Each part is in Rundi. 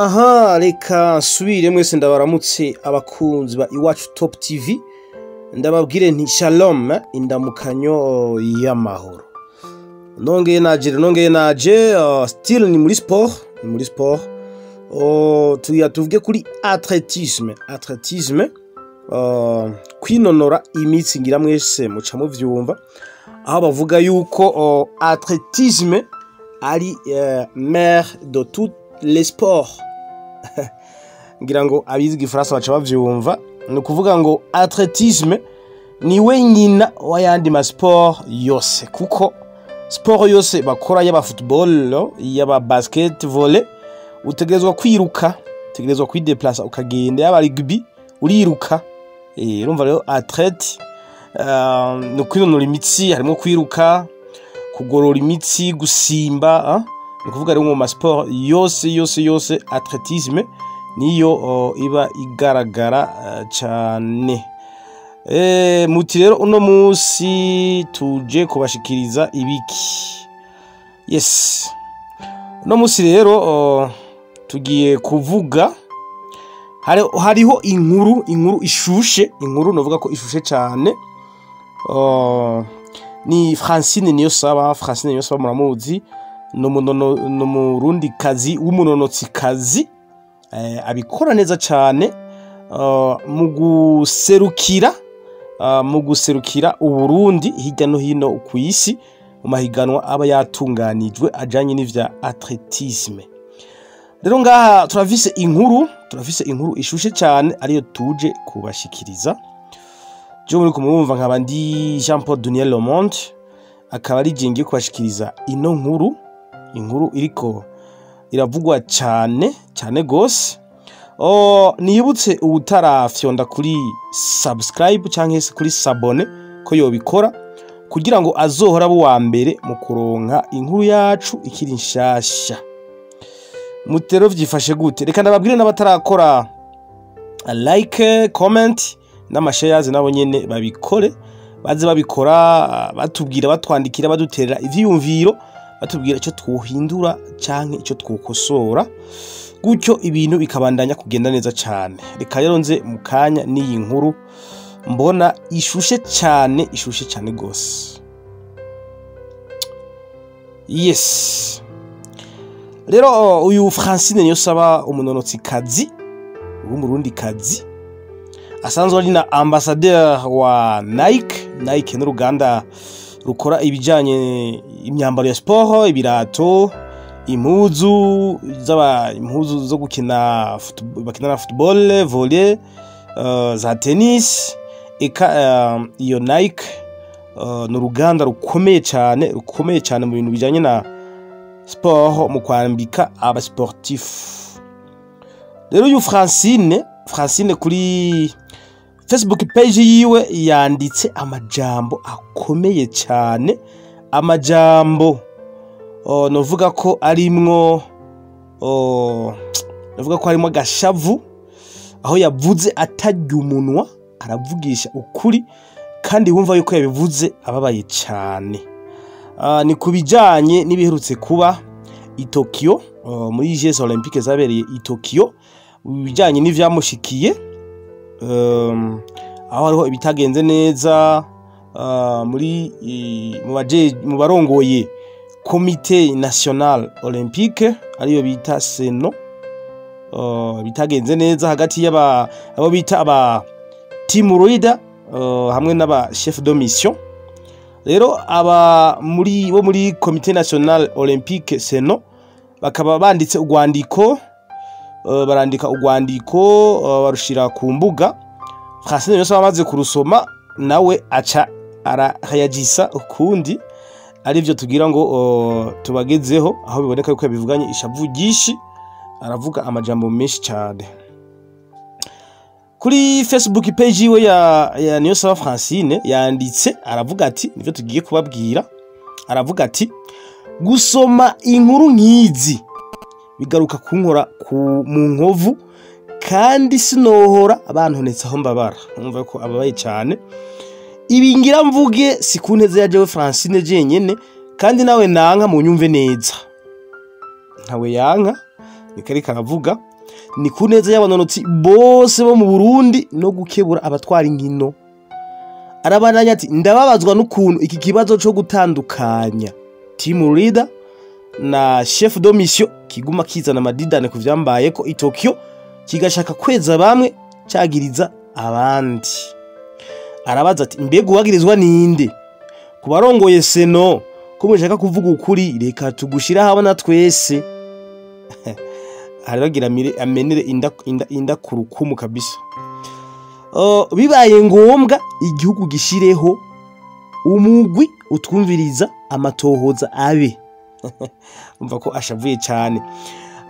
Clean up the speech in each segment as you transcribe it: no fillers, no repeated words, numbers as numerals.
Aha, reka nsubire mwese ndabaramutse abakunzi ba Iwacu Top TV. Ndababwire nti shalom, indamukanyo y'amahoro. Nongeye naje, nongeye naje, still ni muri sport, ni muri sport. Tuya tuvuge kuri athlétisme, athlétisme, kwinonora imitsi, ngira mwese muca muvyumva, aho bavuga yuko athlétisme ari mère de tous les sports. Ngira ngo abizi igifaransa baca bavyumva. Ni ukuvuga ngo athlétisme niwe nyina w'ayandi ma sport yose, kuko sport yose bakora, yaba football, yaba basket, volley, utegerezwa kwiruka, utegerezwa kwideplasa ukagenda, yaba rugby uriruka. Urumva rero athlète ni ukwinonora imitsi, harimo kwiruka, kugorora imitsi, gusimba, ah? Ni ukuvuga rero mu ma sport yose yose yose, athlétisme niyo iba igaragara cane. Muti rero uno musi tuje kubashikiriza ibiki? Yes, uno musi rero tugiye kuvuga, hariho inkuru ishushe, inkuru novuga ko ishushe cane. Ni Francine Niyonsaba. Francine Niyonsaba muramuzi, ni umurundikazi w'umunonotsikazi, abikora neza cane mu guserukira Uburundi hirya no hino ku isi mu mahiganwa aba yatunganijwe ajanye n'ivya athlétisme. Rero ngaha turafise inkuru ishushe cane ariyo tuje kubashikiriza. Je muri kumurumva nkaba ndi Jean Paul Daniel Lemonde, akaba ari je ngiye kubashikiriza ino nkuru, inkuru iriko iravugwa cane cane gose. Oh, nibutse uwutarafyonda kuri subscribe canke se kuri s'abonner ko yobikora kugira ngo azohora abo wa mbere mu kuronka inkuru yacu ikiri nshasha. Mutero vyifashe gute? Reka ndababwire n'abatarakora like, comment n'ama shares nabo nyene babikore, baze babikora, batubwira, batwandikira, baduterera ivyiyumviro, batubwira ico twohindura canke ico twokosora, gutyo ibintu bikabandanya kugenda neza cane. Reka rero nze mu kanya n'iyi nkuru mbona ishushe cane, ishushe cane gose. Yes, rero uyu Francine Niyonsaba, umunonotsikazi w'umurundikazi asanzwe ari na ambassadeur wa Nike. Nike n'uruganda rukora ibijanye imyambaro ya sport, ibirato, impuzu z'aba, impuzu zo gukina bakina na football, volley, za tennis eka. Iyo Nike ni uruganda rukomeye cyane, rukomeye cyane mu bintu bijanye na sport, mu kwambika aba sportif. Rero uyu Francine kuri Facebook page yiwe yanditse amajambo akomeye cyane, amajambo novuga ko arimwo, novuga ko harimo agashavu, aho yavuze atarya umunwa, aravugisha ukuri kandi wumva yuko yabivuze ababaye cyane. Ni ku bijanye n'ibiherutse kuba i Tokyo, muri Jeux Olympiques zabereye i Tokyo, bijanye n'ivyamushikiye, aho hariho ibitagenze neza muri mu barongoye Comité National Olympique, ariyo bita CNO, bitagenze neza hagati y'aba abo bita aba team leader hamwe n'aba chef de mission. Rero aba muri bo muri Comité National Olympique CNO bakaba banditse urwandiko, barandika urwandiko, barushira ku mbuga. Francine Niyonsaba amaze kurusoma nawe aca arahayagisa ukundi, arivyo tugira ngo tubagezeho, aho biboneka yuko yabivuganye ishavu ryinshi, aravuga amajambo menshi cyane. Kuri Facebook page yiwe ya Niyonsaba Francine yanditse aravuga ati, nivyo tugiye kubabwira, aravuga ati: "Gusoma inkuru nk'izi bigaruka kunkora ku mu nkovu kandi sinohora bantonetse aho mbabara." Umva ko ababaye cyane. "Ibi ngira mvuge si ku nteze ya jewe Francine jenyene, kandi nawe nanka munyumve neza, ntawe yanka. Niko ariko aravuga. Ni ku neza y'abanonotsi bose bo mu Burundi no gukebura abatwara inkino. Arabandanya ati: "Ndababazwa n'ukuntu iki kibazo co gutandukanya team leader na chef de mission kiguma kizana amadidane ku vyambayeko i Tokyo, kigashaka kweza bamwe cagiriza abandi." Arabaza ati: "Mbega uwagirizwa ninde ku barongoye CNO? Ko mushaka kuvuga ukuri, reka tugushira habona twese." Harabagira amenere inda, inda, inda ku rukumu kabisa. Bibaye ngombwa igihugu gishireho umugwi utwumviriza, amatohoza abe. Umva ko ashavuye cyane.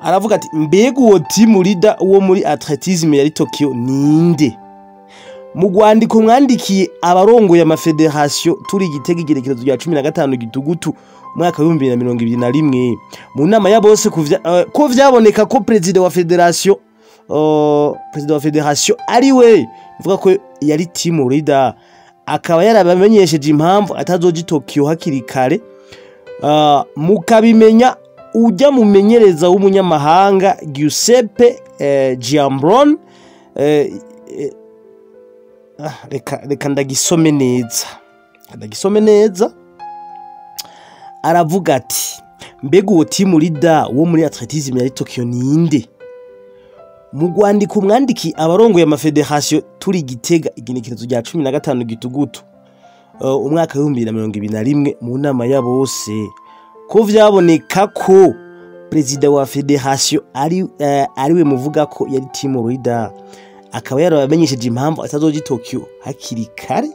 Aravuga ati: "Mbega uwo team leader wo muri athlétisme yari Tokyo ninde? Mu rwandiko mwandikiye abarongoye amafederasiyo turi Gitega igerekerezo rya 15 Gitugutu umwaka w'2021 mu nama ya bose, ko vyaboneka ko perezida wa fédération ari we mvuga ko yari team leader, akaba yarabamenyesheje impamvu atazoja i Tokyo hakiri kare, mukabimenya ujya mumenyereza w'umunyamahanga Giuseppe Giambron." Reka ndagisome neza, ndagisome neza. Aravuga ati: "Mbega uwo team leader wo muri athlétisme yari Tokyo ninde? Mu rwandiko mwandikiye abarongoye amafederasiyo turi Gitega igenekerezo rya 15 Gitugutu umwaka w'2021 mu nama ya bose, ko vyaboneka ko perezida wa fédération ari we muvuga ko yari team leader, akaba yarabamenyesheje impamvu atazoja i Tokyo hakiri kare,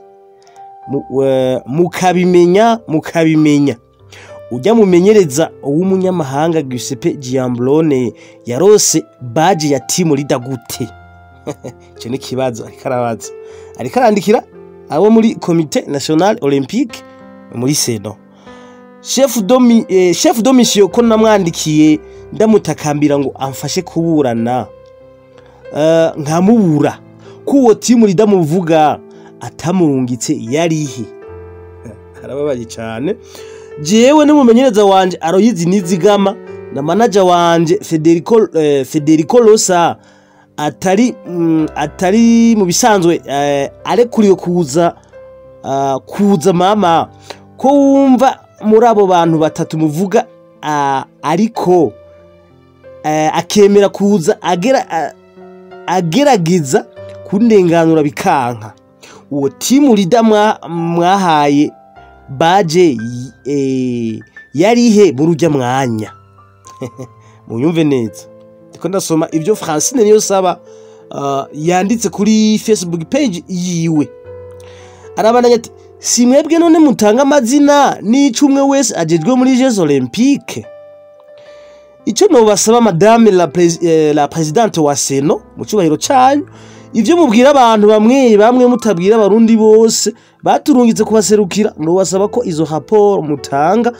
mukabimenya ujya mumenyereza w'umunyamahanga Giuseppe Giambrone yarose badge ya team leader gute?" Icyo ni ikibazo ariko arabaza, ariko arandikira abo muri Comité National Olympique, muri CNO. Chef de mission ko namwandikiye ndamutakambira ngo amfashe kuburana, nkamubura, ko uwo team leader muvuga atamurungitse yarihe? Arababaye cyane. Jewe n'umumenyereza wanje Aloyizi Nizigama na manager wanje Federico Rosa atari mu bisanzwe arekuriwe kuza mama, ko wumva muri abo bantu batatu muvuga, ariko akemera kuza agerageza kundenganura bikanka. Uwo team leader mwahaye badge yarihe muri ujya mwanya? Munyumve neza, ndiko ndasoma ibyo Francine Niyonsaba yanditse kuri Facebook page yiwe. Arabandanya ati: "Si mwebwe none mutanga amazina n'ico umwe wese ajejwe muri Jeux Olympiques? Icyo nobasaba, madame la présidente wa CNO, mu cubahiro canyu, ivyo mubwira abantu bamwe bamwe mutabwira abarundi bose baturungitse kubaserukira, nobasaba ko izo rapport mutanga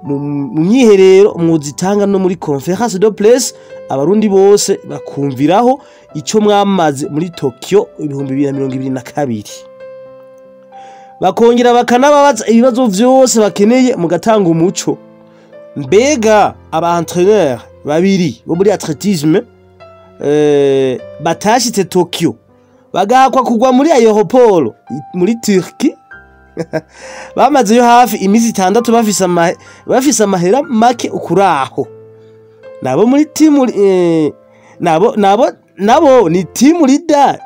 mu myiherero mwozitanga no muri conférence de presse, abarundi bose bakumviraho ico mwamaze muri Tokyo 2022, bakongera bakanababaza ibibazo vyose bakeneye, mugatanga umuco. Mbega aba entraîneur babiri bo muri athlétisme batashitse Tokyo, bagahakwa kugwa muri aéroport muri Turkey, bamazeyo hafi iminsi 6, bafise amahera make ukuraho, nabo muri team nabo ni team leader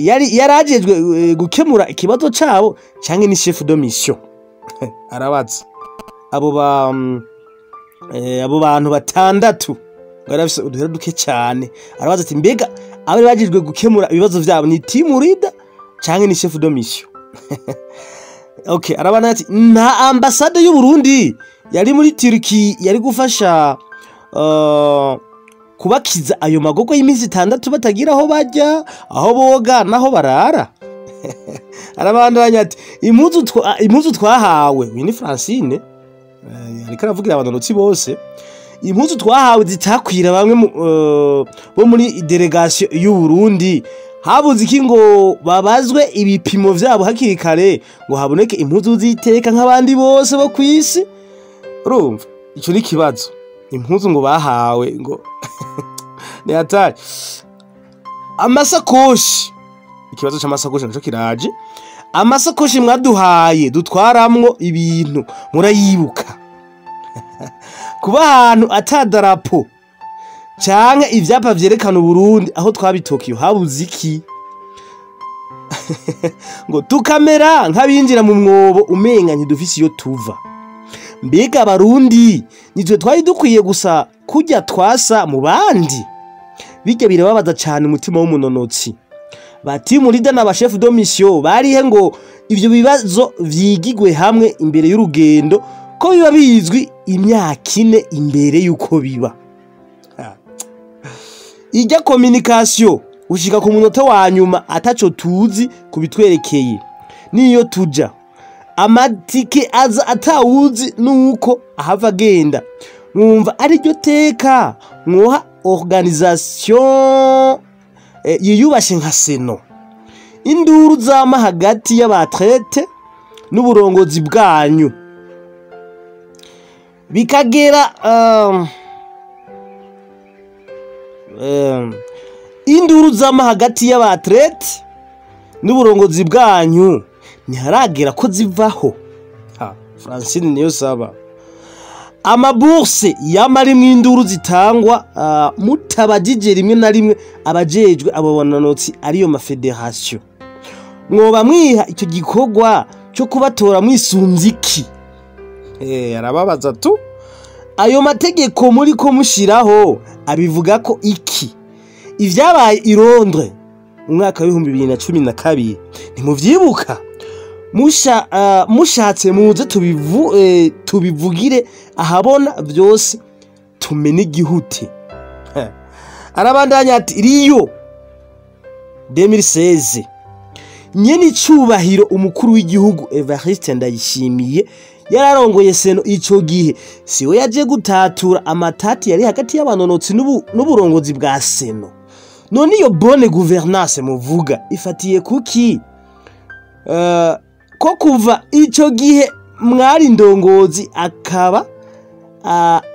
yari yarajejwe gukemura ikibazo cabo, canke ni chef de mission?" Arabaza abo bantu batandatu bari bafise uduhera duke cyane. Arabaza ati: "Mbega abari bajejwe gukemura ibibazo vyabo ni team leader canke ni chef de mission?" Okay, arabana ati: "Nta ambasade y'u Burundi yari muri Turkey yari gufasha kubakiza ayo magogo y'iminsi 6 batagira aho bajya, aho boga naho barara?" Arabandanya ati: "Impuzu twahawe," uyu ni Francine, ariko aravugira abanonotsi bose, "impuzu twahawe zitakwira bamwe bo muri délégation y'u Burundi, habuze iki ngo babazwe ibipimo vyabo hakiri kare ngo haboneke impuzu z'iteka nk'abandi bose bo kw'isi?" Urumva ico ni ikibazo. Impuzu ngo bahawe ngo ni hatari. Amasakoshi, ikibazo c'amasakoshi naco kiraje. Amasakoshi mwaduhaye dutwaramwo ibintu murayibuka? Kuba ahantu atadarapo canke ivyapa vyerekana Uburundi aho twabitokiye habuze iki? Ngo tukamera nk'abinjira mu mwobo, umenga ntidufise iyo tuva. Mbega Abarundi nitwe twari dukwiye gusa kurya twasa mu bandi? Bijya birababaza cane umutima w'umunonotsi. Ba team leader n'aba chef de mission barihe ngo ivyo bibazo vyigigwe hamwe imbere y'urugendo, ko biba bizwi imyaka 4 imbere y'uko biba? Ijya communication ushika ku munota wa nyuma ataco tuzi kubitwerekeye. Niyo tuja, amatike aza atawuzi nuko ahava agenda. Mwumva ariryo teka mwoha organisation yiyubashe nka CNO? Induru zama hagati y'aba athlètes n'uburongozi bwanyu bikagera induru zama hagati y'aba athlètes n'uburongozi bwanyu ntiharagera ko zivaho? Ha, Francine niyo saba. Ama bourses yama arimwo induru zitangwa mutabajije rimwe na rimwe abajejwe abo banonotsi, ariyo ma fédérations. Mwoba mwiha icyo gikorwa cyo kubatora mwisunze iki? Arababaza tu. Ayo mategeko muri ko mushiraho abivuga ko iki? Ivyabaye i Londres mu mwaka wa 2012 ntimuvyibuka? Mushatse muze tubivugire ahabona vyose, tumene igihute. Arabandanya ati: Rio 2016, nyene icubahiro umukuru w'igihugu Evariste Ndayishimiye yararongoye CNO ico gihe, siwe yaje gutatura amatati yari hagati y'abanonotsi n'uburongozi bwa CNO? None iyo bonne gouvernance muvuga ifatiye kuki? Ko kuva ico gihe mwari ndongozi akaba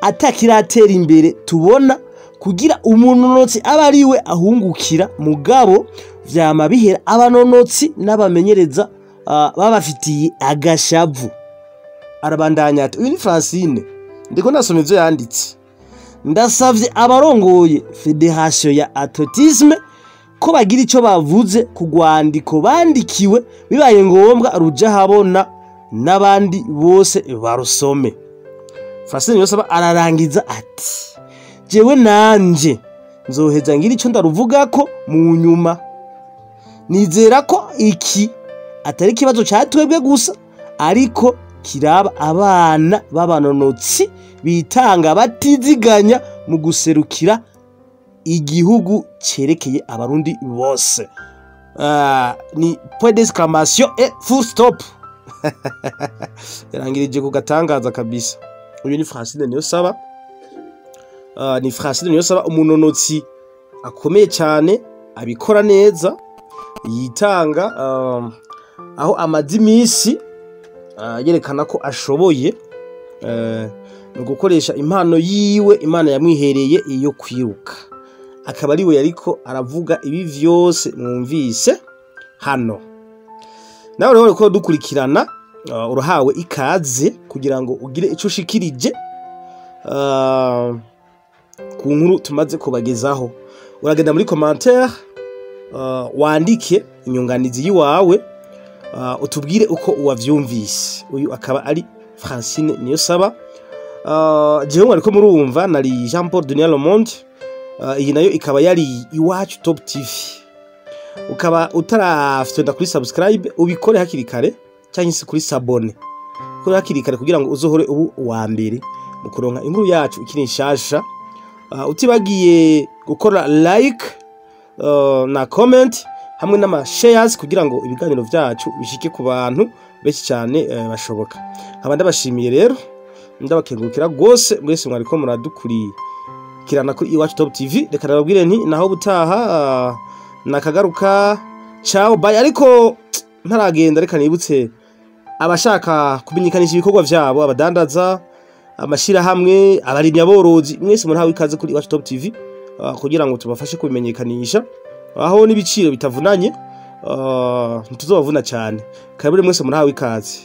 atakiratera imbere tubona, kugira umunonotsi aba ariwe ahungukira, mugabo vyama bihera abanonotsi n'abamenyereza babafitiye agashavu. Arabandanya ati, uyu ni Francine, ndiko nasoma ivyo yanditse: ndasavye abarongoye fédération ya athlétisme ko bagira ico bavuze ku rwandiko bandikiwe, bibaye ngombwa ruja habona n'abandi bose barusome. Francine Niyonsaba ararangiza ati: jewe nanje nzoheza ngira ico ndaruvugako mu nyuma. Nizera ko iki atari ikibazo ca twebwe gusa, ariko kiraba abana b'abanonotsi bitanga batiziganya mu guserukira igihugu cerekeye Abarundi bose. Ni point d'exclamation et full stop. Yarangirije ku gatangaza kabisa. Uyu ni Francine Niyonsaba. Ni Francine Niyonsaba, umunonotsi akomeye cyane, abikora neza, yitanga, aho amaze iminsi yerekana ko ashoboye mu gukoresha impano yiwe Imana yamwihereye iyo kwiruka, akaba ariwe yariko aravuga ibi vyose mwumvise hano. Nawe rero ko dukurikirana, urahawe ikaze kugira ngo ugire ico ushikirije ku nkuru tumaze kubagezaho. Uragenda muri commentaire, wandike inyunganizi yiwawe, utubwire uko wavyumvise. Uyu akaba ari Francine Niyonsaba. Jewe mwariko murumva nari Jean Paul Dunia Le Monde. Iyi nayo ikaba yari Iwacu Top TV. Ukaba utarafyonda kuri subscribe, ubikore hakiri kare, cyangwa se kuri s'abonner kuri hakiri kare, kugira ngo uzohore ubu uwa mbere mu kuronka inkuru yacu ikiri nshasha. Utibagiye gukora like na comment hamwe n'ama shares, kugira ngo ibiganiro vyacu bishike ku bantu benshi cyane bashoboka. Nkaba ndabashimiye rero, ndabakengurukira rwose mwese mwariko muradukurikirana kuri Iwacu Top TV. Reka ndababwire nti naho butaha, nakagaruka. Ciao, bye. Ariko ntaragenda, reka nibutse abashaka kumenyekanisha ibikorwa vyabo, abadandaza. Amashirahamwe, abarimyi, aborozi, mwese murahawe ikaze kuri Iwacu Top TV kugira ngo tubafashe kubimenyekanisha, aho n'ibiciro bitavunanye, ntituzobavuna cyane. Karibu mwese, murahawe ikaze.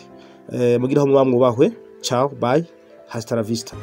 Mugire aho muba mwubahwe. Ciao, bye, hasta la vista.